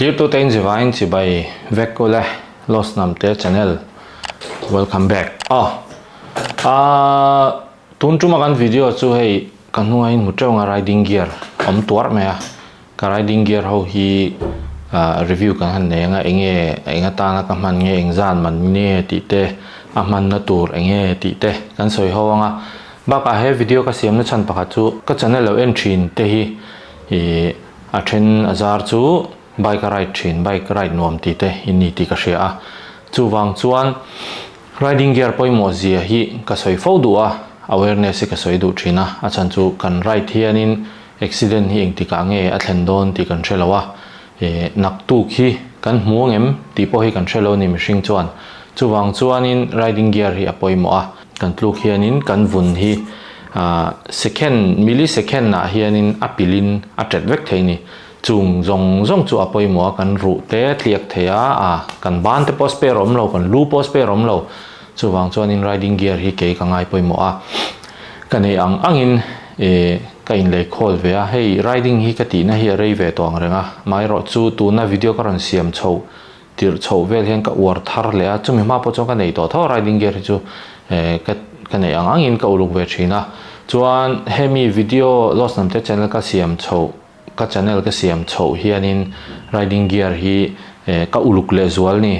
Thlirtute in zivain chibai vek ule Lost Hnamte channel welcome back. Aw ah tun tuma kan video chu hei ka hnunga in hmu teuh anga riding gear awm tuarh mai a ka riding gear ho hi ah review kan han nei anga enge eng atana ka hman nge eng zan man nge tih te a hmanna tur enge tih te kan sawi ho anga bakah he video ka siamna chhan pakhat chu ka channel lo en thin te hi ih A then a zar chu bike a ride thin, bike ride nuam tih te in ni tih ka hria a. Chuvang chuan riding gear pawimawh zia hi ka sawi fo duh a, awareness hi ka sawi duh thin a. A chhan chu kan ride hianin accident hi engtikah nge a thlen dawn tih kan hre lo a, eh naktuk hi kan hmu angem tih pawh hi kan hre lo a ni mihring chuan. Chuvang chuanin riding gear hi a pawimawh a. Kan tluk hianin kan vun hi second, millisecond ah hianin a pilhin a tet vek thei a ni. Chung zawng zawng chu a pawimawh a, kan ruh te tliak thei a, a kan ban te pawh spare awm lo, kan lu pawh spare awm lo. Chuvang chuanin riding gear hi kei ka ngai pawimawh a, ka nei ang angin ka inlei khawl ve a. Hei riding hi ka tihna hi a rei ve tawh ang reng a, amaherawhchu tuna video ka rawn siam chhoh Tirh chhoh vel hian ka uar thar leh a, chumi hma pawh chuan ka nei tawh tho a riding gear hi chu ka ka neih ang angin ka uluk ve thin a. Chuan hemi video Lost Hnamte channel ka siam chhoh ka channel ka siam chhoh hianin riding gear hi ka uluk leh zual ni.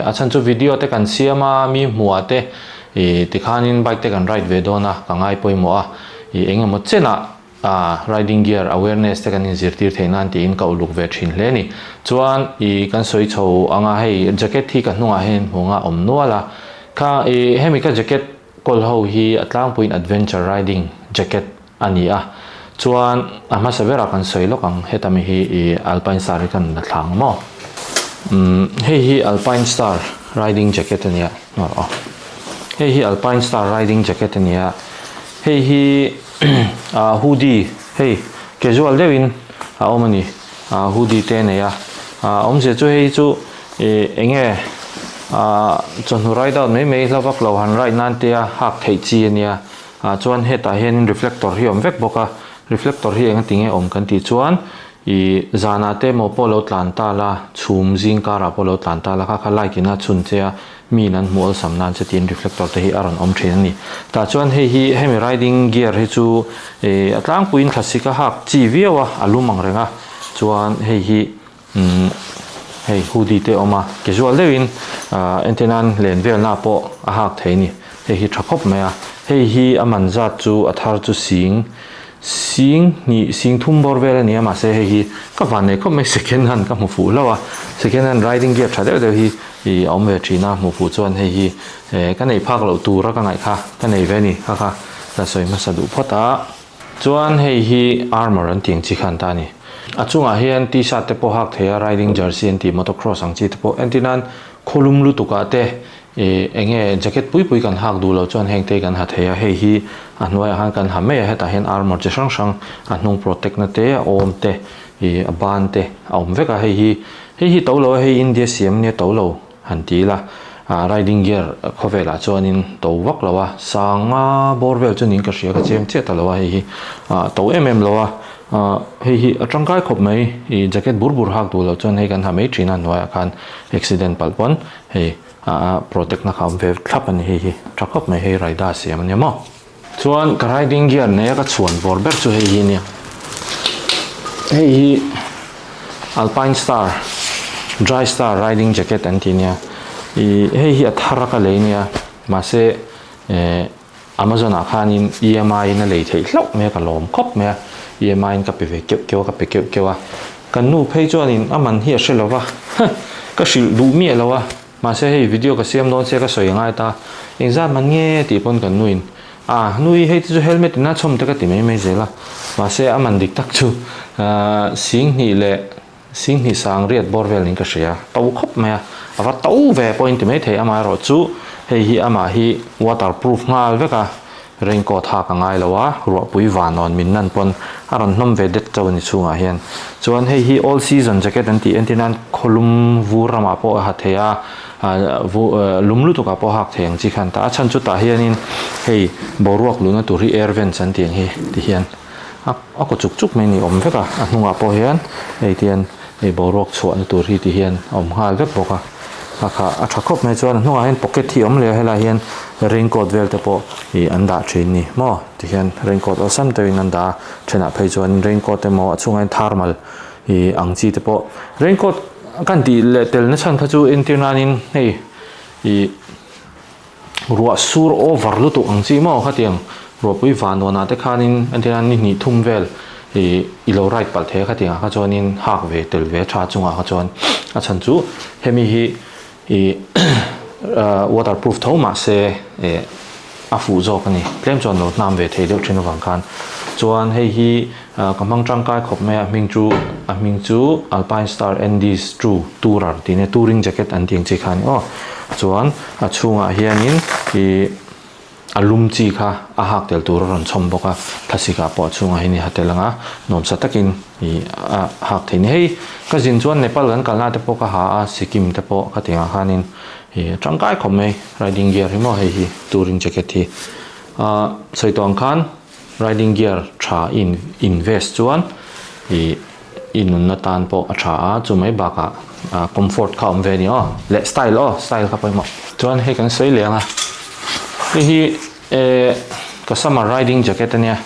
A chhan chu video te kan siam a, mi hmuh ah te tikhanin bike te kan ride ve dawn a, ka ngai pawimawh a, engemaw chenah A riding gear awareness te kan inzirtir theih nan tiin ka uluk ve thin hle a ni. Chuan i kan sawi chho anga hei jacket hi ka hnungah hian hmu anga awm nual a. Kha i hemi ka jacket kawl ho hi a tlangpuiin adventure riding jacket a ni a. Chuan a hmasa berah kan sawi lawk ang heta mi hi i Alpine Star hi kan la thlang maw. Umm hei hi Alpine Star riding jacket a nia. Aw hei hi Alpine Star riding jacket a nia. Hei hi ah hoodie hei casual deuhin a awm a ni ah hoodie te a nei a ah awmzia chu hei chu ih eng nge ah chawhnu ride out mai mai hla vak lo han ride nan te a hak theih chi a nia ah chuan hetah hianin reflector hi a awm vek bawk a reflector hi eng ati nge awm kan tih chuan ih zanah te emaw pawh lo tlan ta la chhum zing karah pawh lo tlan ta la kha kha light in a chhun che a. Mi nan hmuh awlsam nan che tiin reflector te hi a rawn awm thin a ni. Tah chuan hei hi hemi riding gear hi chu ih a tlangpuiin thlasik a hak chi viau a, a lum ang reng a. Chuan hei hi umm hei hoodie te a awm a, casual deuhin ah entir nan len velna pawh a hak thei a ni. Hei hi tha khawp mai a, hei hi a man zat chu a thar chu sing sing hnih sing thum bawr vel a ni a mahse hei hi ka van nei khawp mai second hand ka hmu fuh hlauh a, second hand riding gear tha deuh deuh hi Ih a awm ve thin a, hmuh fuh chuan hei hi eh ka neih phak loh tura ka ngaih kha ka nei ve a ni kha kha ka sawi hmasa duh phawt a. Chuan hei hi armour an tih ang chi kha an ta a ni. A chungah hian t-shirt te pawh hak thei a, riding jersey an tih motocross ang chi te pawh entir nan khawlum lutuk ah te ih eng nge jacket pui pui kan hak duh loh chuan heng te hi kan ha thei a, hei hi a hnuaiah khan kan ha mai a, hetah hian armour chi hrang hrang a hnung protect na te a awm te ih a ban te a awm vek a, hei hi Hei hi to lo a, hei India siam nia to lo han ti ila, ah riding gear khawvelah chuanin to vak lo a, sanga bawr vel chu niin ka hria ka chiang chiah ta lo a hei hi ah to em em lo a, ah hei hi a tangkai khawp mai ih jacket bur bur hak duh loh chuan hei kan ha mai thin a hnuaiah khan accident palh pawn hei ah protect na kha a awm ve thlap a ni hei hi tha khawp mai hei Raida siam a nia maw. Chuan ka riding gear nei a ka chhuan vawr ber chu hei hi a nia. Hei hi Alpine Star Dry Star riding jacket an tih nia. Ih hei hi a thar a ka lei nia mahse eh Amazon ah khanin EMI in a lei theih hlauh mai a ka lawm khawp mai a. EMI in ka pe ve keuh keuh a ka pe keuh keuh a. Kan nu phei chuanin a man hi a hre lo va ka hrilh duh miah lo a. Mahse hei video ka siam dawn sia ka sawi angai ta, engzat man nge tih pawn kan nuin a nui hei te chu helmet in a chhawm te ka ti mai mai zel a, mahse a man dik tak chu sing hnih leh sing hnih sang riat bawr vel niin ka hria, to khawp mai a, a va to ve pawh in ti mai thei amaherawh chu hei hi amah hi waterproof nghal vek a. Raincoat hak a ngai lo a, ruahpui vanawn min nan pawn a rawn hnawm ve det chauh a ni chhungah hian. Chuan hei hi all season jacket an tih entir nan khawlum vur ramah pawh a ha thei a, lum lutukah pawh a hak thei ang chi khan ta. A chhan chu tah hianin hei boruak luhna tur hi air vents an tih ang hi ti hian a kaw chuk chuk mai a ni awm vek a, a hnungah pawh hian hei tihian. Hei boruak chhuahna tur hi ti hian a awm nghal vek bawk a, a kha a tha khawp mai chuan a hnungah hian pocket hi a awm leh a helaiah hian raincoat vel te pawh ih an dah thin ni maw ti hian raincoat awlsam deuhin an dah a thenah phei chuan raincoat emaw a chhungah hian thermal ih ang chi te pawh raincoat kan tih leh tel na chhan kha chu entir nanin hei ih ruah sur over lutuk ang chi maw khatiang ruahpui vannawnah te khanin entir nan ni hnih thum vel ih i lo ride palh thei a khatiang ah kha chuanin hak ve tel ve tha chungah kha chuan a chhan chu hemi hi ih waterproof tho mahse eh a fuh zawk a ni tlem chuan lo hnam ve thei deuh thin avang khan chuan hei hi ka hmang tangkai khawp mai a hming chu a hming chu Alpine Star Andes True Tourer tih nia touring jacket an tih ang chi kha a ni aw chuan a chhungah hianin ih a lum chi kha a hak tel tur a rawn chhawm bawk a thlasik ah pawh a chhungah hian i ha tel ang a nuamsa takin ih a hak thei a ni hei ka zin chuan Nepal kan kalna te pawh ka ha a Sikkim te pawh khatiang ah khanin ih tangkai khawp mai riding gear hi maw hei hi touring jacket hi ah sawi tawh ang khan riding gear tha in invest chuan ih i nunna tan pawh a tha a chumai bakah ah comfort kha a awm ve a ni aw leh style aw style kha pawimawh chuan hei kan sawi leh ang a hei hi eh ka summer riding jacket a nia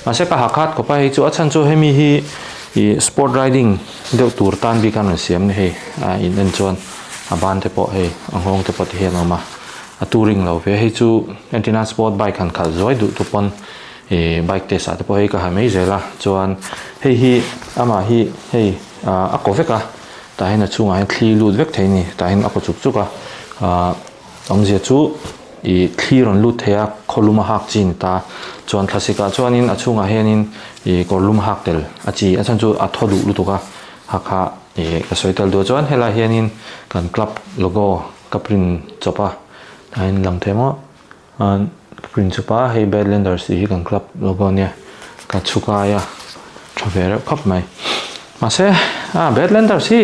mahse ka ha khat khawp a hei chu a chhan chu hemi hi ih sport riding deuh tur tan bik a rawn siam a ni hei a in en chuan a ban te pawh hei a nghawng te pawh ti hian a awm a a touring lo ve hei chu entirna sport bike han khalh zuai duh tu pawn. Ih bike test ah te pawh hei ka ha mai zel a chuan hei hi amah hi hei ah a kaw vek a tah hian a chhungah hian thli lut vek thei a ni tah hian a kaw chuk chuk a ah awmzia chu ih thli rawn lut thei a khawlum a hak chi a ni ta chuan thlasik ah chuanin a chhungah hianin ih kawrlum a hak tel a chi a chhan chu a thaw duh lutuk a ha kha ih ka sawi tel duh a chuan helaiah hianin kan club logo ka print chawp a tah hian lang thei maw. An print chawp a hei Badlanders tih hi kan club logo ania ka chhukai a tha ve reuh khawp mai mahse ah Badlanders hi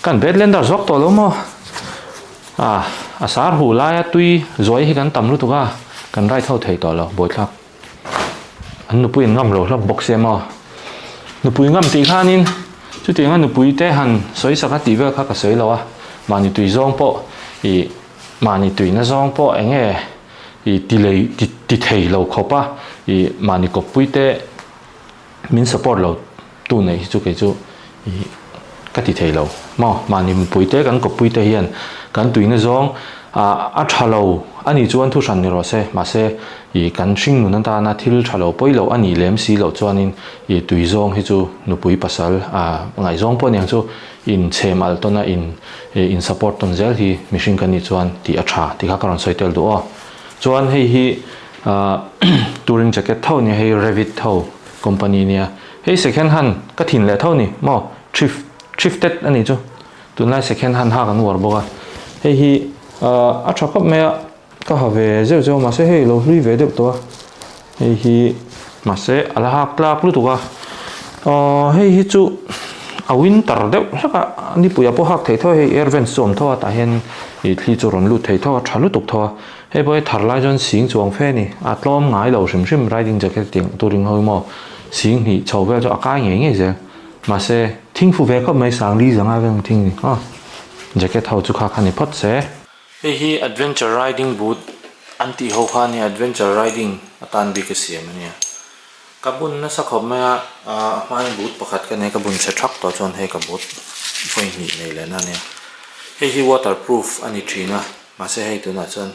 kan Badlanders vak tawh lo maw ah a sar huh laia tui zuai hi kan tam lutuk a kan ride ho thei tawh lo buaithlak an nupui an ngam lo hlawk bawk sia maw nupui ngam tih khanin chutianga nupui te han sawi sak a tih vel kha ka sawi lo a mahni tui zawng pawh ih. Mahni tuina zawng pawh eng nge i ti lei ti ti thei lo khawp a, i mahni kawppui te min support lo tu neih hi chu kei chu i ka ti thei lo maw. Mahni mipui te kan kawppui te hian kan tuina zawng ah a tha lo a nih chuan thu hran ni rawh se, mahse i kan hringnun atana thil tha lo pawi loh a nih lem si loh chuanin i tui zawng hi chu nupui pasal ah ngaihzawng pawh aniang chu in chhem alh tawn a in in support tawn zel hi mihring kan nih chuan tih a tha tih kha ka rawn sawi tel duh aw. Chuan hei hi ah touring jacket tho nia hei Revit tho company nia hei second hand ka thin leh tho ni maw thrift thrifted a nih chu tunlai second hand ha kan uar bawk a hei hi ah a tha khawp mai a ka ha ve zeuh zeuh a mahse hei lo hlui ve deuh tawh a hei hi mahse a la hak tlak lutuk a aw hei hi chu a winter deuh hlek a nipui ah pawh hak thei tho a hei air vents chu a awm tho a tah hian ih thli chu a rawn lut thei tho a tha lutuk tho a hei pawh hi thar lai chuan sing chuang fe a ni a tlawm ngai lo hrim hrim riding jacket tih ang turin ho hi maw sing hnih chho vel chu a kai ngei ngei zel mahse thing fu ve khawp mai sang li zanga vel ang thing ni aw jacket ho chu kha kha ni phawt se. Hei hi adventure riding boot an tih ho kha a nia adventure riding atan bik a siam a nia ka bun nasa khawp mai a a hmain boot pakhat ka nei ka bun chhe thak tawh chuan hei ka boot vawi hnih nei leh na a nia hei hi waterproof a ni thin a mahse hei tunah chuan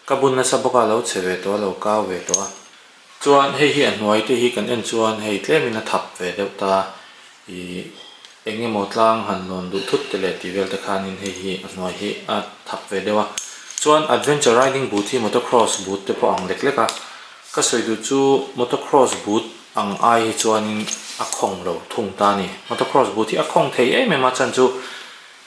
ka bun nasa bawk a lo chhe ve tawh a lo kau ve tawh a chuan hei hi a hnuai te hi kan en chuan hei tlemin a thap ve deuh ta Ih eng emaw tlang han lawn duh thut te leh tih vel te khanin hei hi a hnuai hi a thap ve deuh a. Chuan adventure riding boot hi motocross boot te pawh ang lek lek a. Ka sawi duh chu motocross boot ang ai hi chuanin a khawng lo thung ta a ni. Motocross boot hi a khawng thei em em a chan chu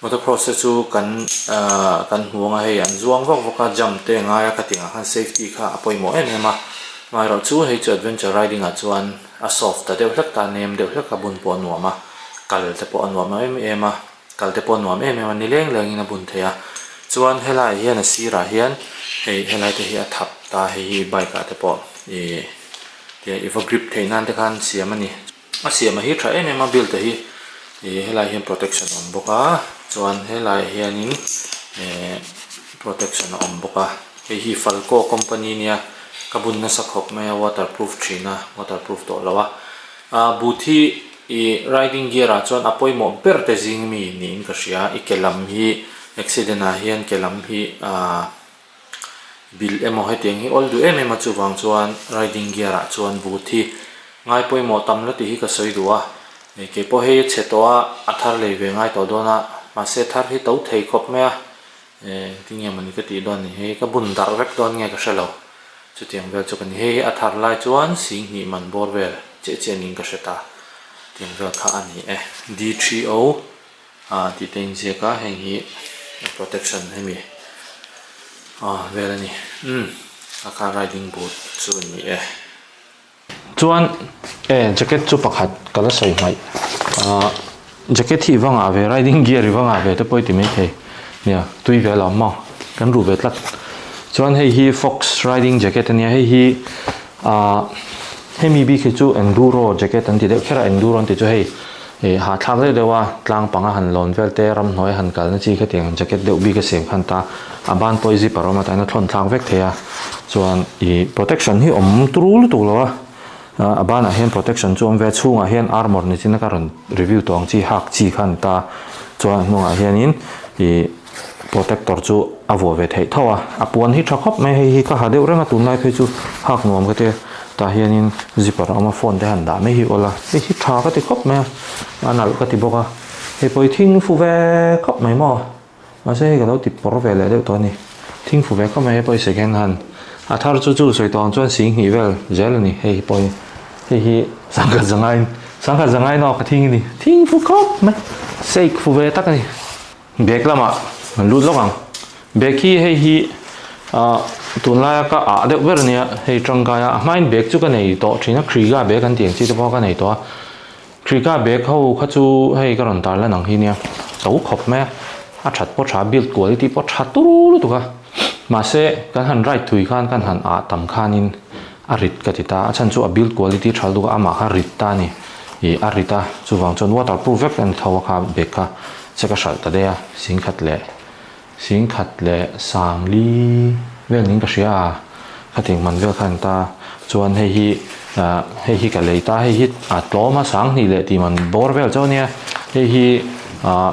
motocross te chu kan ah kan hmu ang a hei an zuang vak vak a jump te a ngai a khatiang ah khan safety kha a pawimawh em em a. Amaherawhchu hei chu adventure riding ah chuan. A soft ta deuh hlek ta, nem deuh hlek a bun pawh a nuam a, kal te pawh a nuam em em a, kal te pawh a nuam em em a, ni leng lengin a bun thei a. Chuan helaiah hian a sirah hian hei helai te hi a thap ta, hei hi bike ah te pawh ih i va grip theih nan te khan siam a ni. A siam a hi tha em em a build a hi. Ih helaiah hian protection a awm bawk a chuan helaiah hianin eh protection a awm bawk a hei hi falco company nia ka bun nasa khawp mai a waterproof thin a waterproof tawh lo a ah boot hi ih riding gear ah chuan a pawimawh ber te zing mi niin ka hria i ke lam hi accident ah hian ke lam hi ah Bilh emaw hetiang hi awl duh em em a chuvang chuan riding gear ah chuan boot hi ngai pawimawh tam la tih hi ka sawi duh a, kei pawh hei a chhe tawh a, a thar lei ve ngai tawh dawn a, mahse thar hi to thei khawp mai a, engtin nge mawni ka tih dawn ni hei ka bun darh vek dawn nge ka hre lo, chutiang vel chu ka ni hei a thar lai chuan singhnih man bawr vel chiah chiah niin ka hre ta, tiang vel kha a ni e D3O. Ah tih te inziak a heng hi protection hemi ah vel a ni umm a kha riding boot chu a ni e. Chuan e jacket chu pakhat ka la sawi hmaih ah jacket hi i va ngah ve riding gear i va ngah ve te pawh i ti maithei nia tui ve lo maw kan ruh ve tlat chuan hei hi fox riding jacket a nia hei hi ah hemi bik hi chu enduro jacket an ti deuh kher a enduro an tih chu hei. Ih hahthlak deuh deuh a, tlang panga han lawn vel te, ramhnuai han kalna chi khatiang ang jacket deuh bik a siam khan ta, a ban pawh i zipper awm a tah hian a thlawn thlak vek thei a, chuan ih protection hi awm turu lutuk lo a, a banah hian protection chu awm ve a, chhungah hian armour ni chin a ka rawn review tawh ang chi hak chi kha a ni ta, chuan a hnungah hianin ih protector chu a vuah ve theih tho a, a puan hi tha khawp mai hei hi ka ha deuh reng a tunlai phei chu hak nuam ka tia tah hianin zipper a awm a phone te han dah mai hi awl a hei hi tha ka ti khawp mai a a nalh ka ti bawk a hei pawh hi thing fu ve khawp mai maw mahse hei ka lo ti pawr ve leh deuh tawh a ni thing fu ve khawp mai hei pawh hi second hand a thar chu chu sawi tawh ang chuan singhnih vel zel a ni hei pawh hi hei hi sangkhat zangai sangkhat zangai nawk a thing a ni thing fu khawp mai sake fu ve tak a ni. Bag lamah kan lut lawk ang. Bag hi hei hi ah tunlaia ka ah deuh ber a nia hei tangkai a a hmain bag chu ka nei tawh thin a Kriga bag an tih ang chi te pawh ka nei tawh a Kriga bag ho kha chu hei ka rawn tar lan ang hi nia to khawp mai a a that pawh tha build quality pawh tha turu lutuk a mahse kan han ride thui khan kan han ah tam khanin a rit ka ti ta a chhan chu a build quality tha lutuk a amah kha rit ta a ni ih a rit a chuvang chuan waterproof vek a ni tho a kha bag kha. Che ka hralh ta daih a, singkhat leh singkhat leh sangli vel niin ka hria a, khatiang man vel kha a ni ta. Chuan hei hi ah hei hi ka lei ta, hei hi a tlawm a sanghnih leh tih man bawr vel chauh a nia. Hei hi ah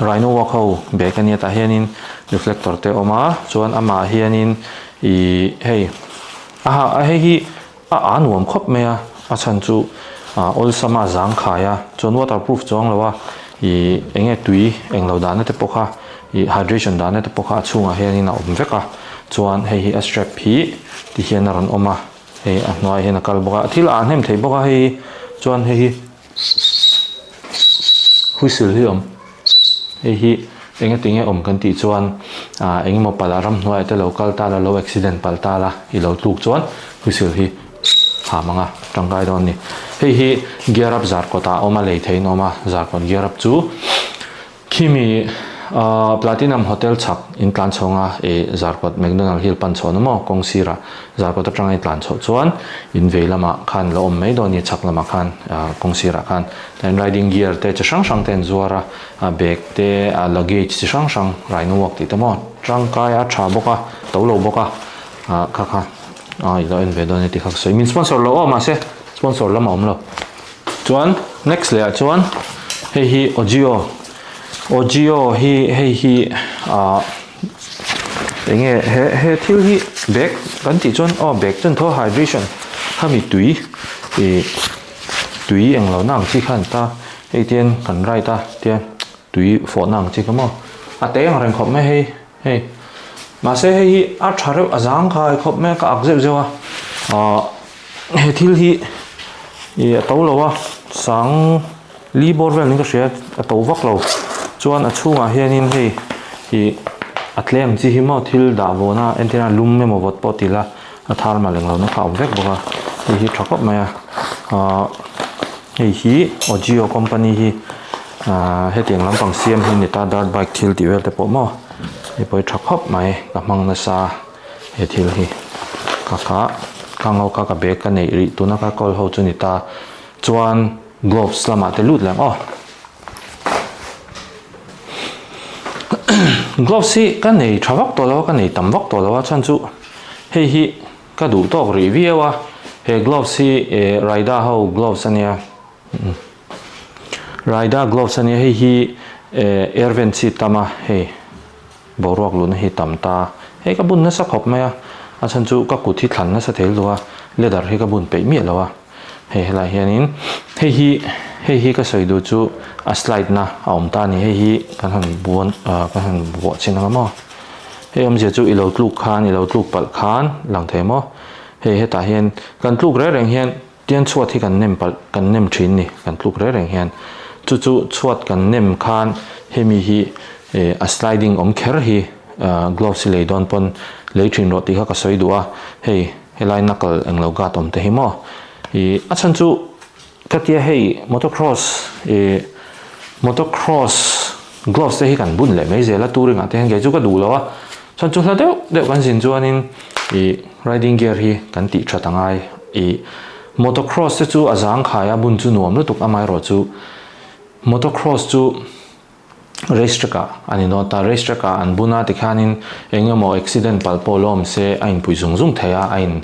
Rhino walk ho bag a nia tah hianin reflector te a awm a, chuan amah hianin ih hei a ha hei hi A a nuam khawp mai a, a chhan chu ah awlsam a zang khai a, chuan waterproof chuang lo a, ih eng nge tui eng lo dahna te pawh kha ih hydration dahna te pawh kha a chhungah hianin a awm vek a, chuan hei hi a strap hi ti hian a rawn awm a, hei a hnuaiah hian a kal bawk a, thil a hnem thei bawk a hei hi chuan hei hi whistle hi a awm. Hei hi engati nge awm kan tih chuan ah engemaw palh ah ramhnuaiah te lo kal ta la lo accident palh ta la i lo tluk chuan whistle hi ha mang a tangkai dawn a ni. Hei hi gear up zar kawtah a awm a lei theihin a awm a zar kawt gear up chu khimi ah Platinum Hotel chhak in tlan chhawng a ih zar kawt McDonald Hill pan chhuah na maw kawng sirah zar kawt atanga i tlan chhoh chuan in vei lamah khan la awm mai dawn a ni chhak lamah khan ah kawng sirah khan. Tin riding gear te chi hrang hrang te an zuar a, a bag te a luggage chi hrang hrang rhino walk tih te maw tangkai a tha bawk a to lo bawk a ah kha kha ah i lo en ve dawn a ni tih kha ka sawi min sponsor lo aw mahse sponsor lam a awm lo chuan next leh ah chuan hei hi ojio ojio hi hei hi ah eng nge he he thil hi bag kan tih chuan aw bag chuan tho hydration khami tui ih. Tui eng lo na ang chi kha an ta, hei tian kan ride a tian tui fawh na ang chi kha maw a te ang reng khawp mai hei hei mahse hei hi a tha reuh a zang khai khawp mai a ka ak zeuh zeuh a ahh he thil hi ih a to lo a sang li bawr vel niin ka hria a to vak lo chuan a chhungah hianin hei ih a tlem ang chi hi maw thil dah vawn a entirna lum emaw vawt pawh ti ila. A thar mal englo na kha a awm vek bawk a, hei hi tha khawp mai a, ahh hei hi Ojio company hi ahh hetiang lampang siam hi a ni ta dirt bike thil tih vel te pawh maw hei pawh hi tha khawp mai ka hmang nasa he thil hi ka kha khang ho kha ka bag ka neih rih tuna ka kawl ho chu a ni ta chuan gloves lamah te lut leh ang aw. Gloves hi ka nei tha vak tawh lo a, ka nei tam vak tawh lo a, chhan chu hei hi ka duh tawk rih viau a, he gloves hi Raida ho gloves a nia, Raida gloves a nia, hei hi air vent chi tam a, hei boruak luhna hi tam ta, hei ka bun nasa khawp mai a, a chhan chu ka kut hi thlan nasa thei lutuk a, leather hi ka bun peih miah lo a. Hei helai hianin hei hi hei hi ka sawi duh chu a slide na a awm ta a ni hei hi kan han buan ah kan han buah chin ang maw hei awmzia chu i lo tluk khan i lo tluk palh khan lang thei maw hei hetah hian kan tluk reng reng hian tian chhuat hi kan nem palh kan nem thin ni kan tluk reng reng hian chu chu chhuat kan nem khan hemi hi eh a sliding awm kher hi ah gloves hi lei dawn pawn lei thin rawh tih kha ka sawi duh a hei. Helai knuckle englo guard awm te hi maw ih a chhan chu ka tia hei motocross ih motocross gloves te hi kan bun leh mai zel a touring ah te hian kei chu ka duh lo a chhan chu hla deuh deuh kan zin chuanin ih riding gear hi kan tih that a ngai ih motocross te chu a zang khai a bun chu nuam lutuk amaherawh chu motocross chu. Race track ah a ni nawt a, race track ah an bun a tikhianin eng emaw accident palh pawh lawm se a inpui zung zung thei a, a in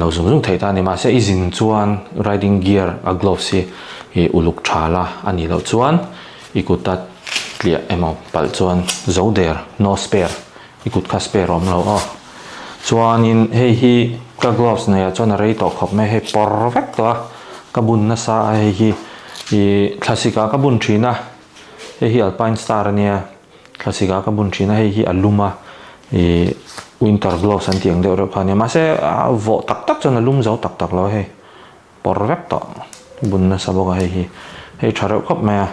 lo zung zung thei ta a ni. Mahse i zin chuan riding gear a gloves hi i uluk tha la a nih loh chuan i kut a tliah emaw palh chuan zo der, no spare, i kut kha spare awm lo aw. Chuanin hei hi ka gloves neiah chuan a rei tawh khawp mai, hei pawr vek tawh a, ka bun nasa a hei hi ih thlasik ah ka bun thin a. Hei hi alpine star a nia thlasik ah ka bun thin a hei hi a lum a ih winter gloves an tih ang deuh reuh kha a nia mahse a vawh tak tak chuan a lum zo tak tak lo a hei pawr vek tawh bun nasa bawk a hei hi hei tha reuh khawp mai a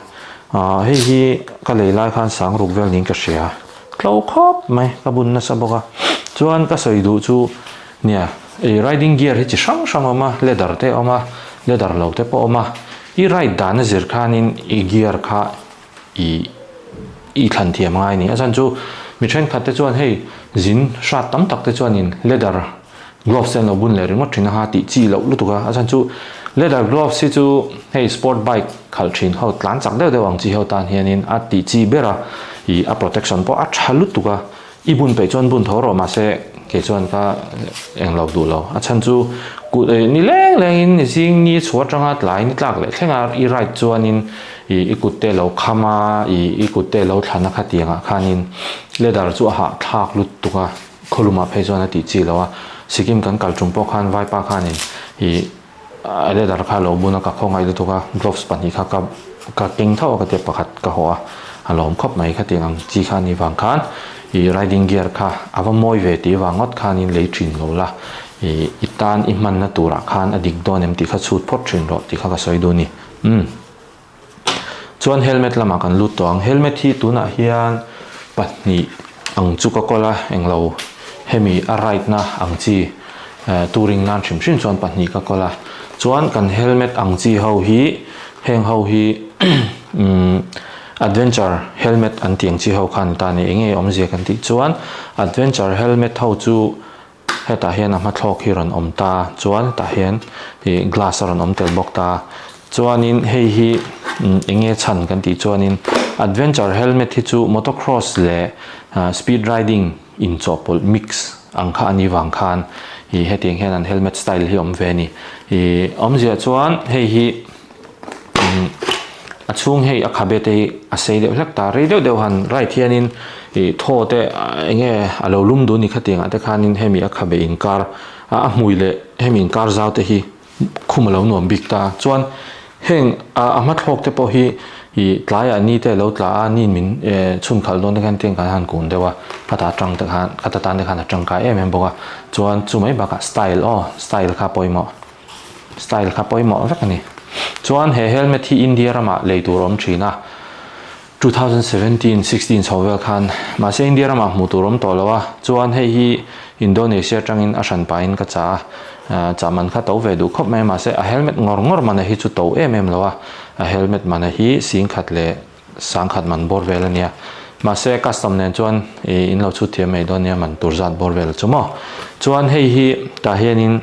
ah hei hi ka lei lai khan sang ruk vel niin ka hria tlo khawp mai ka bun nasa bawk a chuan ka sawi duh chu nia ih riding gear hi chi hrang hrang a awm a leather te a awm a leather lo te pawh a awm a. I ride dan a zir khanin i gear kha i i thlan thiam ngai a ni. A chhan chu mi thenkhat te chuan hei zin hrat tam tak te chuanin leather gloves te an lo bun leh ringawt thin a ha tih chi loh lutuk a. A chhan chu leather gloves hi chu hei sport bike khalh thin ho tlan chak deuh deuh ang chi ho tan hianin a tih chi ber a, i a protection pawh a tha lutuk a. I bun peih chuan bun tho rawh mahse kei chuan ka englo duh lo. A chhan chu kut eh ni leng lengin i zing ni chhuah atanga tlai ni tlak leh thleng a i ride chuanin i i kut te lo kham a i i kut te lo thlan a khatiang ah khanin leather chu a hahthlak lutuk a khawlumah phei chuan a tih chi lo a. Sikkim kan kal tum pawh khan vaipa khanin i a leather kha lo bun a ka khawngaih lutuk a gloves pahnih kha ka ka keng tho a ka tia pakhat ka hawh a a lawm khawp mai khatiang ang chi kha a nih vang khan ih riding gear kha a va mawi ve tih vang ngawt khanin lei thin lo la ih i tan i hmanna turah khan a dik dawn em tih kha chhut phawt thin rawh tih kha ka sawi duh a ni umm. Chuan helmet lamah kan lut tawh ang. Helmet hi tunah hian pahnih ang chu ka kawl a, englo hemi a ride na ang chi touring nan hrim hrim chuan pahnih ka kawl a. Chuan kan helmet ang chi ho hi heng ho hi umm adventure helmet an tih ang chi ho khan ta a ni. Enge awmzia kan tih chuan adventure helmet ho chu Hetah hian a hmathlawk hi rawn awm ta chuan hetah hian ih glass a rawn awm tel bawk ta chuanin hei hi eng nge chhan kan tih chuanin adventure helmet hi chu motocross leh speed riding inchawhpawlh mix ang kha a nih vang khan ih hetiang hian an helmet style hi a awm ve a ni ih awmzia chuan hei hi. A chhung hei a khabe te hi a sei deuh hlek ta rei deuh deuh han ride hianin ih thaw te eng nge a lo lum dun ni khatiang ah te khanin hemi a khabe inkar a hmui leh hemi inkar zau te hi khum a lo nuam bik ta chuan heng a hmathlawk te pawh hi ih tlaiah ni te a lo tla a ni min chhun khalh dawn te khan tiang khan a han kun deuh a khata tang te khan khata tan te khan a tangkai em em bawk a chuan chu mai bakah style aw style kha pawimawh. Style kha pawimawh vek a ni. Chuan he helmet hi India ramah lei tur a awm thin a, 2017, 16 chho vel khan mahse India ramah hmuh tur a awm tawh lo a, chuan hei hi Indonesia atangin a hran pahin ka chah a, chah man kha to ve duh khawp mai a, mahse a helmet ngawr ngawr man a hi chu to em em lo a, a helmet man a hi singkhat leh sangkhat man bawr vel a nia. Mahse custom nen chuan ih in lo chhut thiam mai dawn nia man tur zat bawr vel chu maw. Chuan hei hi tah hianin.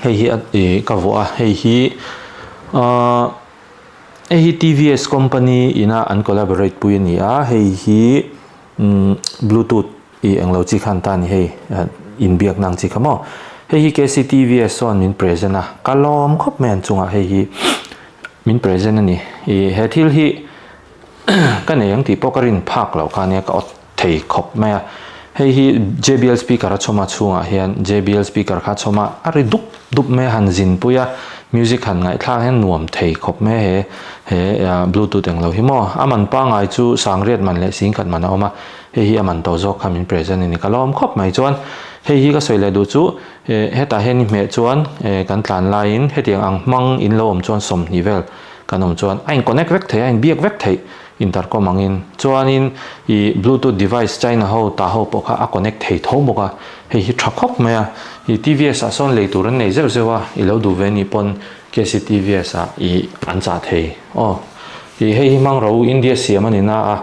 Hei hi a ih ka vuah a hei hi ahh hei hi T V S company ina an collaborate pui a ni a hei hi. Umm bluetooth i englo chi khan ta ni hei inbiak nang chi kha maw. Hei hi KCTVS sawn min present a, ka lawm khawp mai an chungah hei hi min present a ni. I he thil hi ka nei ang tih pawh ka rin phak loh kha ania ka awt thei khawp mai a. Hei hi JBL speaker a chhawm a chhungah hian JBL speaker kha a chhawm a, a ri dup dup mai a han zin pui a, music han ngaihthlak hian nuam thei khawp mai a he he bluetooth englo hi maw. A man pangngai chu sangriat man leh singkhat man a awm a, hei hi a man to zawk kha min present a ni ka lawm khawp mai. Chuan hei hi ka sawi leh duh chu hetah hian i hmeh chuan kan tlan laiin hetiang ang hmang in lo awm chuan 20 vel kan awm chuan a in connect vek thei a, a in biak vek theih intercom angin. Chuanin i bluetooth device China ho ta ho pawh kha a connect thei tho bawk a, hei hi tha khawp mai a. I TVS ah sawn lei tur an nei zeuh zeuh a, i lo duh ve nih pawn KCTVS ah i an chah thei aw. I hei hi hmang ro India siam a ni na a,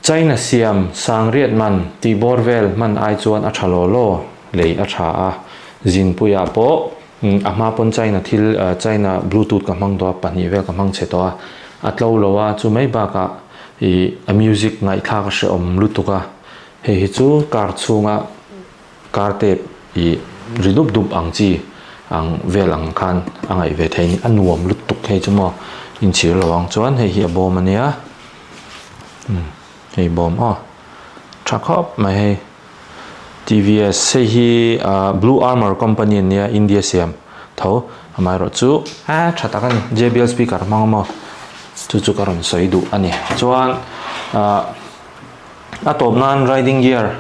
China siam sangriat man tih bawr vel hman ai chuan a tha law law lei a tha a. Zinpuiah pawh A hma pawn China thil China bluetooth ka hmang tawh a, pahnih vel ka hmang chhe tawh a, a tlo lo a, chu mai bakah ih a music ngaihthlak a hrehawm lutuk a, hei hi chu car chhunga car tape ih ri dup dup ang chi ang vel ang khan a ngaih ve thei a ni, a nuam lutuk hei chu maw inchhir lo ang chuan hei hi a bawm a nia, umm hei bawm aw tha khawp mai hei. TVS, hei hi Blue Armour company an nia, India siam tho, amaherawh chu a tha tak a ni, JBL speaker hmang maw chu chu ka rawn sawi duh a ni. Chuan a tawp nan riding gear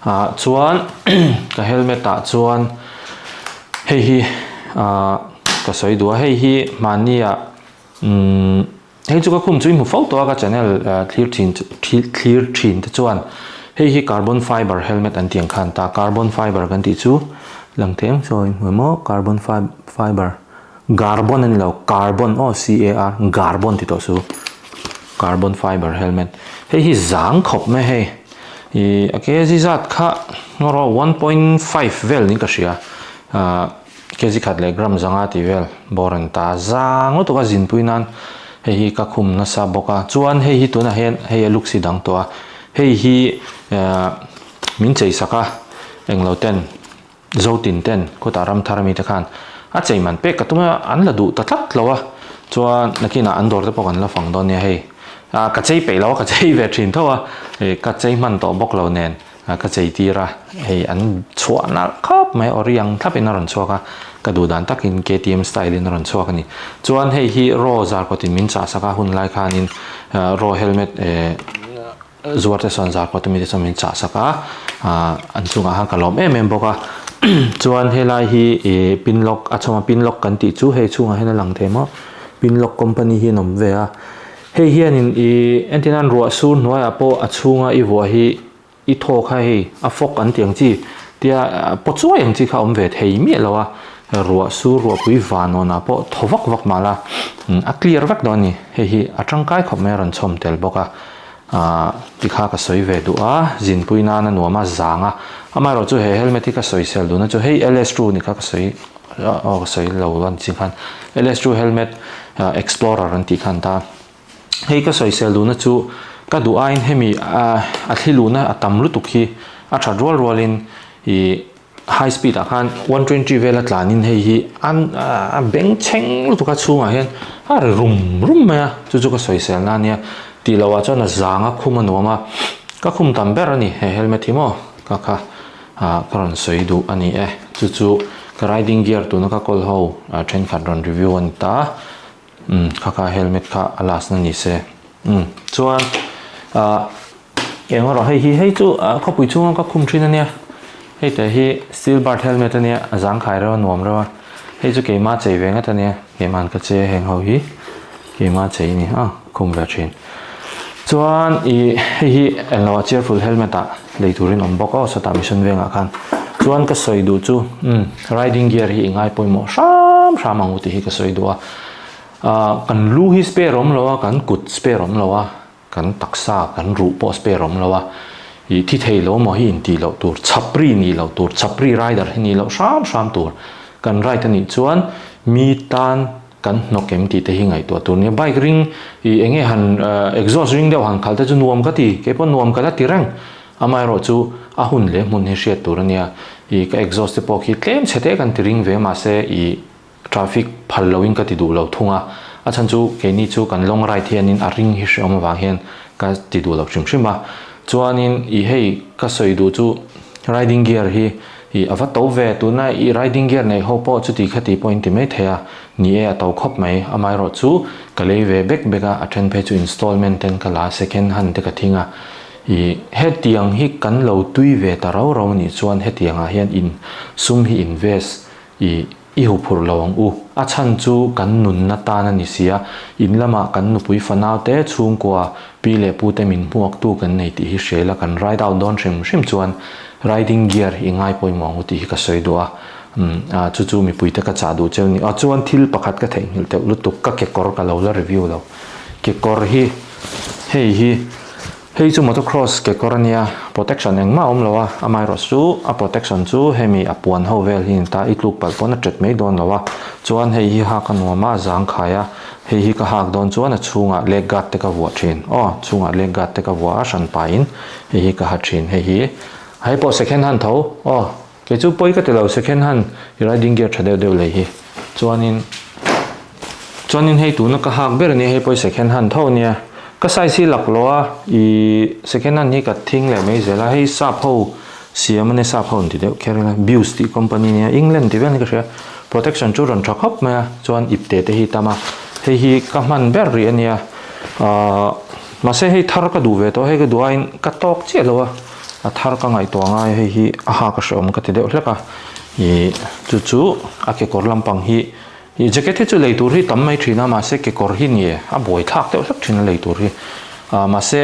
ah chuan ka helmet ah chuan hei hi ka sawi duh a, hei hi mahni ah umm. Hei chu ka khum chu i hmu fo tawh a ka channel thlir thin thlir thin te chuan hei hi carbon fiber helmet an tih ang khan ta carbon fiber kan tih chu lang thei ang sawi hmu emaw carbon fiber carbon a ni lo carbon aw c a r carbon ti tawh su carbon fiber helmet hei hi zang khawp mai hei ih a kg zat kha ngaw 1.5 vel niin ka hria ah. Kg khat leh gram zanga tih vel bawr an ta zang lutuk a zinpui nan hei hi ka khum nasa bawk a chuan hei hi tunah hian hei a luk si dang tawh a hei hi eh min chei sak a englo ten zo tin ten khawtah ram thar ami te khan a chei man pek ka tum a an la duh ta tlat lo a chuan nakinah an dawr te pawh kan la fang dawn nia hei ah ka chei peih lo a ka chei ve thin tho a eh ka chei hman tawh bawk lo nen. Ka chei tir a, hei an chhuah nalh khawp mai, ori ang thlap in a rawn chhuak a, ka duh dan takin KTM style in a rawn chhuak a ni. Chuan hei hi raw zar kawt in min chah sak a, hun lai khanin raw helmet zuar te sawn zar kawt ami te chuan min chah sak a, an chungah khan ka lawm em em bawk a. Chuan helai hi pin lock a chhawm a, pin lock kan tih chu hei chhungah hian a lang thei maw, pin lock company hi an awm ve a. Hei hianin i entirnan ruah sur hnuaiah pawh a chhunga i vuah hi i thaw kha hei a fawk an tih ang chi tia paw chuai ang chi kha a awm ve thei miah lo a, ruah sur ruahpui vanawnah pawh thaw vak vak mah la a clear vek dawn a ni. Hei hi a tangkai khawp mai a rawn chhawm tel bawk a, ah tikha ka sawi ve duh a, zinpui nan a nuam a zang a, amaherawhchu he helmet hi ka sawisel duhna chu hei LS two ni kha ka sawi. Aw ka sawi lo an tih khan LS2 helmet explorer an tih khan ta hei ka sawisel duhna chu ka duh aiin hemi a thli luhna a tam lutuk hi a that rual rualin ih high speed ah khan 120 vel a tlanin hei hi an a beng chheng lutuk a chhungah hian a ri rum rum mai a chu chu ka sawisel na ania tih loh ah chuan a zang a khum a nuam a ka khum tam ber a ni he helmet hi maw ka kha. Ah ka rawn sawi duh a ni e. Chu chu ka riding gear tuna ka kawl ho thenkhat rawn review a ni ta. Umm kha kha helmet kha a last na ni se. Umm chuan ah eng erawh hei hi hei chu khawpui chhunga ka khum thin a nia. Hei te hi steel bird helmet a nia a zangkhai reuh a nuam reuh a. Hei chu keima chei ve ngat a nia keima'n ka che heng ho hi keima chei a ni a khum ve thin. Chuan ih hei hi englo ah cheerful helmet ah lei turin awm bawk aw sawtah mission vengah khan chuan ka sawi duh chu umm riding gear hi i ngai pawimawh hram hram ang u tih hi ka sawi duh a ah kan lu hi spare awm lo a kan kut spare awm lo a kan taksa kan ruh pawh spare awm lo a ih thi thei lo maw hi intih loh tur chhapri nih loh tur chhapri rider hi nih loh hram hram tur kan ride a nih chuan mi tan. Kan hnawk em tih te hi ngaihtuah tur nia. Bike ring i eng nge han exhaust ring deuh han khalh te chu nuam ka ti, kei pawh nuam ka la ti reng. Amaherawh chu a hun leh hmun hi hriat tur a nia. I ka exhaust te pawh khi tlem chhe te kan ti ring ve mahse i traffic phal loin ka ti duh lo thung a. A chhan chu keini chu kan long ride hianin a ring hi hreawm avang hian ka ti duh lo hrim hrim a. Chuanin i hei ka sawi duh chu riding gear hi i a va to ve, tuna i riding gear neih ho pawh chuti khati pawh in ti mai thei a, ni e a to khawp mai, amaherawh chu ka lei ve bek bek a, a then phei chu installment ten ka la a, second hand te ka thing a, i hetiang hi kan lo tui ve ta rau rau anih chuan hetiangah hian in sum hi invest i I huphurh lo ang u. A chhan chu kan nunna tan a ni si a, in lamah kan nupui fanau te, chhungkua, pi leh pu te min hmuaktu kan nei tih hi hria ila kan ride out dawn hrim hrim chuan riding gear i ngai pawimawh ang u tih hi ka sawi duh a. Umm a chu chu mipui te ka chah duh cheu ni. Aw chuan thil pakhat ka theihnghilh teuh lutuk ka kekawr ka lo la review lo. Kekawr hi hei hi. Hei chu motocross kekawr a nia, protection engmah a awm lo a, amaherawh chu a protection chu hemi a puan ho vel hi a ni ta, i tluk palh pawn a tet mai dawn lo a, chuan hei hi hak a nuam a, a zang khai a, hei hi ka hak dawn chuan a chhungah leg guard te ka vuah thin, aw chhungah leg guard te ka vuah a hran pahin hei hi ka ha thin, hei hi hei pawh second hand tho aw kei chu pawi ka ti lo second hand riding gear tha deuh deuh lei hi chuanin. Chuanin hei tuna ka hak ber ania hei pawh hi second hand tho ania ka size hi lak lo a ih second hand hi ka thing leh mai zel a hei sap ho siam ania sap ho an ti deuh kher ila Buse tih company ania England tih vel ni ka hria protection chu rawn tha khawp mai a chuan ipte te hi tam a hei hi ka hman ber rih ania ahh mahse hei thar ka duh ve tawh hei ka duh aiin ka tawk chiah lo a a thar ka ngaihtuah ngai hei hi a hak a hreawm ka ti deuh hlek a ih chu chu a kekawr lampang hi. Ih jacket hi chu lei tur hi tam mai thin a mahse kekawr hi ni a buai thlak deuh hlek thin a lei tur hi ah mahse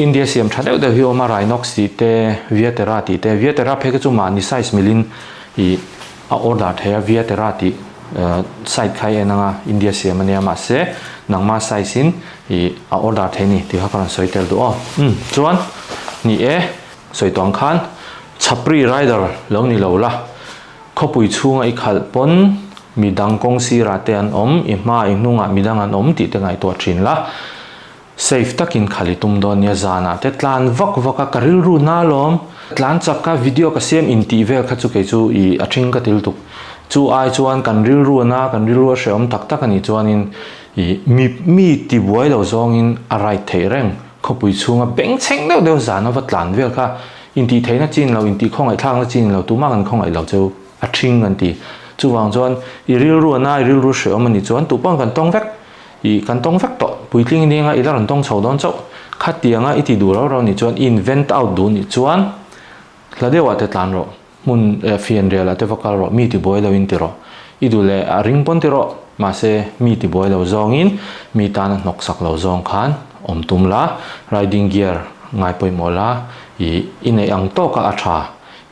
India siam tha deuh deuh hi a awm a Rhinox tih te Viaterra tih te Viaterra phei kha chu mahni size milin ih a order thei a Viaterra tih ah site kha i en ang a India siam a nia mahse nangma size in ih a order thei a ni tih kha ka rawn sawi tel duh aw umm chuan ni e sawi tawh ang khan Chhapri rider lo ni lo la. Khawpui chhunga i khalh pawn midang kawng sirah te an awm, i hma i hnungah midang an awm tih te ngaihtuah thin la. Safe takin khalh i tum dawn nia zanah te tlan vak vak a, ka rilru na lawm. Tlan chak ka video ka siam intih vel kha chu kei chu i a thing ka til tuk. Chu ai chuan kan rilru a na, kan rilru a hrehawm tak tak a nih chuanin i mi mi tibuai lo zawngin a ride theih reng. Khawpui chhunga bengchheng deuh deuh zana va tlan vel kha Intih theihna chin lo, intih khawngaihthlakna chin lo, tumah kan khawngaih lo cheu a ṭhing kan ti. Chuvang chuan i rilru a na, i rilru hrehawm a nih chuan tupang kan tawng vek, i kan tawng vek tawh. Puitling i nia i la rawn tawng chho dawn chauh. Khatianga i ti duh rau rau nih chuan, i invent out duh nih chuan hla deuhah te tlan rawh, hmun fianrialah te va kal rawh, mi tibuai loin ti rawh. I duh leh a ring pawn ti rawh, mahse mi tibuai lo zawngin mi tana hnawksak lo zawng khan awm tum la, riding gear ngai pawimawh la, I i neih ang tawka a tha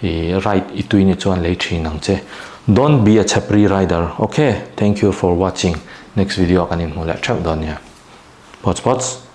i ride i tui ni chuan lei thin ang che. Don't be a chhapri rider ok. Thank you for watching. Next video ah kan inhmu leh theuh dawn nia. Pots pots.